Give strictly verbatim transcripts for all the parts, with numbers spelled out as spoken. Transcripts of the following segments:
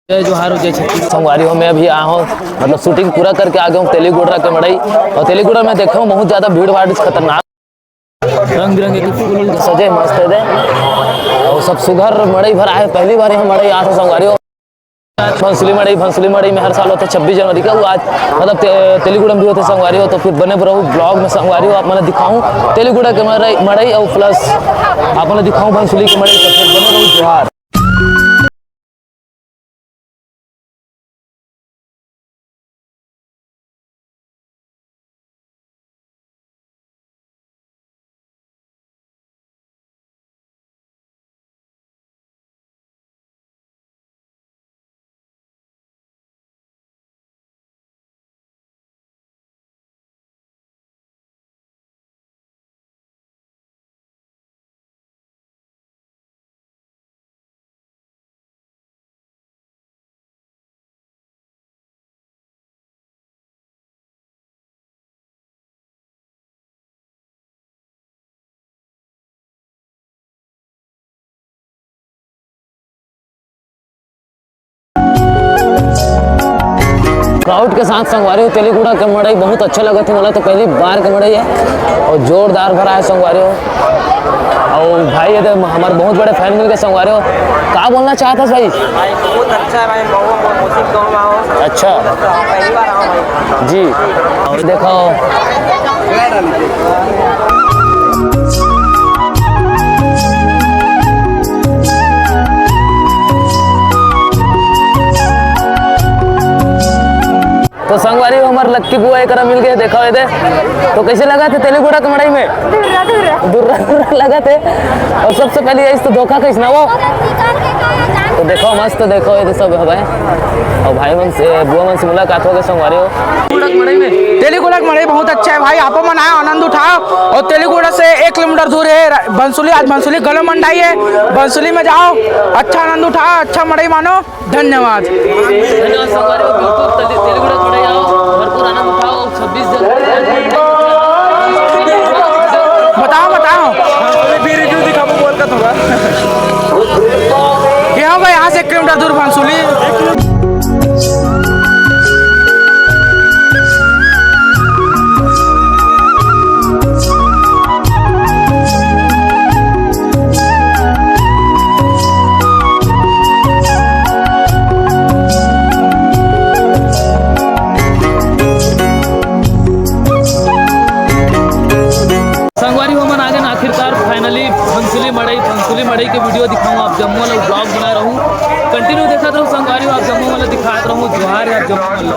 जय जोहार, जय छत्तीसगढ़। संगवारी हो, मैं अभी आया हूँ, मतलब, शूटिंग पूरा करके आ गया हूँ तेलीगुड़ा के मड़ई। और तेलीगुड़ा में देखे हूँ, बहुत ज्यादा भीड़ भाड़, खतरनाक, रंग बिरंगे के फूल सजे मस्त हे दे, और सब सुघर मड़ई भरा है। पहली बार यहाँ मड़ई आत हे संगवारी हो। भंसुली मड़ई, भंसुली मड़ई में हर साल होथे छब्बीस जनवरी का, वो आज, मतलब, ते-, तेलीगुड़ा में भी होथे संगवारी हो। तो फिर बने रहो ब्लॉग में संगवारी हो, आप मन ला दिखाऊँ तेलीगुड़ा के मड़ई, मड़ई और प्लस आप मन ला दिखाऊँ भंसुली के मड़ई। तो फिर बने रहो, जोहार। क्राउड के साथ संगवारी हो, तेलीगुड़ा के मड़ई बहुत अच्छा लगत हे मोला, तो पहली बार के मड़ई हे और जोरदार भरा हे संगवारी हो। और भाई, ये तो हमारे बहुत बड़े फैन मिल के संगवारी हो, का बोलना चाहत हस भाई? भाई, बहुत अच्छा है भाई, मऊ, मऊ, मौसी गाँव में आओ। अच्छा। पहली बार आओ भाई। जी। और देखो, तो संगवारी हो, हमर लक्की बुआ एकरा मिल गए, देखो ये दे। तो कैसे लगथे तेलीगुड़ा के मड़ई में? दुर्रा, दुर्रा। दुर्रा, दुर्रा लगथे। और सबसे पहले ये तो धोखा कैसे ना वो? तो देखो, मस्त देखो, ये तो सब हवे। और भाई मन से, बुआ मन से मुलाकात हो गए संगवारी हो। तेलीगुड़ा के मड़ई बहुत अच्छा है भाई, आप मन आए, आनंद उठाओ। और तेलीगुड़ा से एक किलोमीटर दूर है रा-, बंसुली। आज बंसुली गलो मंडाई है, बंसुली में जाओ, अच्छा आनंद उठाओ, अच्छा मड़ई मानो। धन्यवाद। धन्यवाद संगवारी हो, बिल्कुल तेली-, तेलीगुड़ा के मड़ई आओ, भरपूर आनंद उठाओ। छब्बीस जनवरी बताओ, बताओ। ये होगा यहाँ से एक किलोमीटर दूर बंसुली। संगवारी हो, हमन आ गए आखिरकार, finally, भंसुली मड़ई। भंसुली मड़ई के video दिखाऊँ आप जम्मो ला, vlog बना रहूँ, continue देखत रहूँ संगवारी हो, आप जम्मो मन ला दिखात रहूँ। जोहार है आप जम्मो मन ला।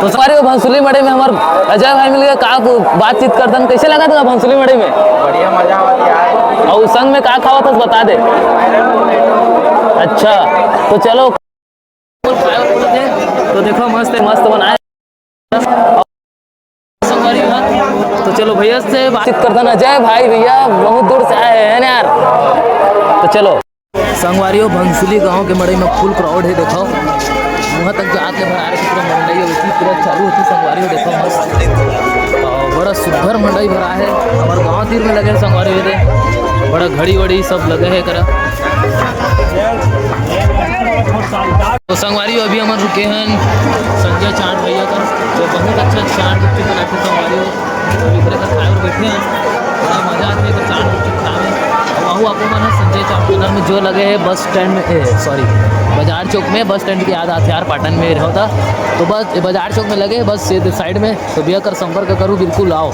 तो संगवारी हो, भंसुली मड़ई में हमर अजय भाई मिल गए, का बातचीत करतन, कैसे लगा था भंसुली मड़ई में? बढ़िया, मजा आवत यार। और संग में का खावत हस, बता दे। अच्छा, तो चलो। तो देखो, मस्त है, मस्त बनाए। तो चलो भैया से बातचीत करता ना। जय भाई, भैया बहुत दूर से आए हैं ना यार। तो चलो। संगवारी हो, भंसुली गांव के मड़ई में full crowd है, देखो वहाँ तक जाके भरा है, पूरा मंडई होती, पूरा चालू होती। संगवारी हो, देखो मस्त, अ, बड़ा सुघर मंडई भरा है, हमारे गांव तीर में लगे हैं संगवारी हो, दे बड़ा घड़ी वड़ी सब लगे है करा। तो संगवारी हो, अभी हमन रुके हैं संजय चाट भैया कर, जो बहुत अच्छा चाट गुपचुप बनाथे संगवारी हो। तो एकरे घर खाए बर बैठे हैं, बड़ा मजा आथे एकर चाट गुपचुप खाए में। और वहू आपको मन ह संजय चाट corner में जो लगे है बस स्टैंड में, ए, sorry, बाजार चौक में, बस स्टैंड के याद आथे यार, पाटन में रहो था। तो बस ये बाजार चौक में लगे है, बस ये side में। तो भैया कर संपर्क करूँ, बिल्कुल आओ।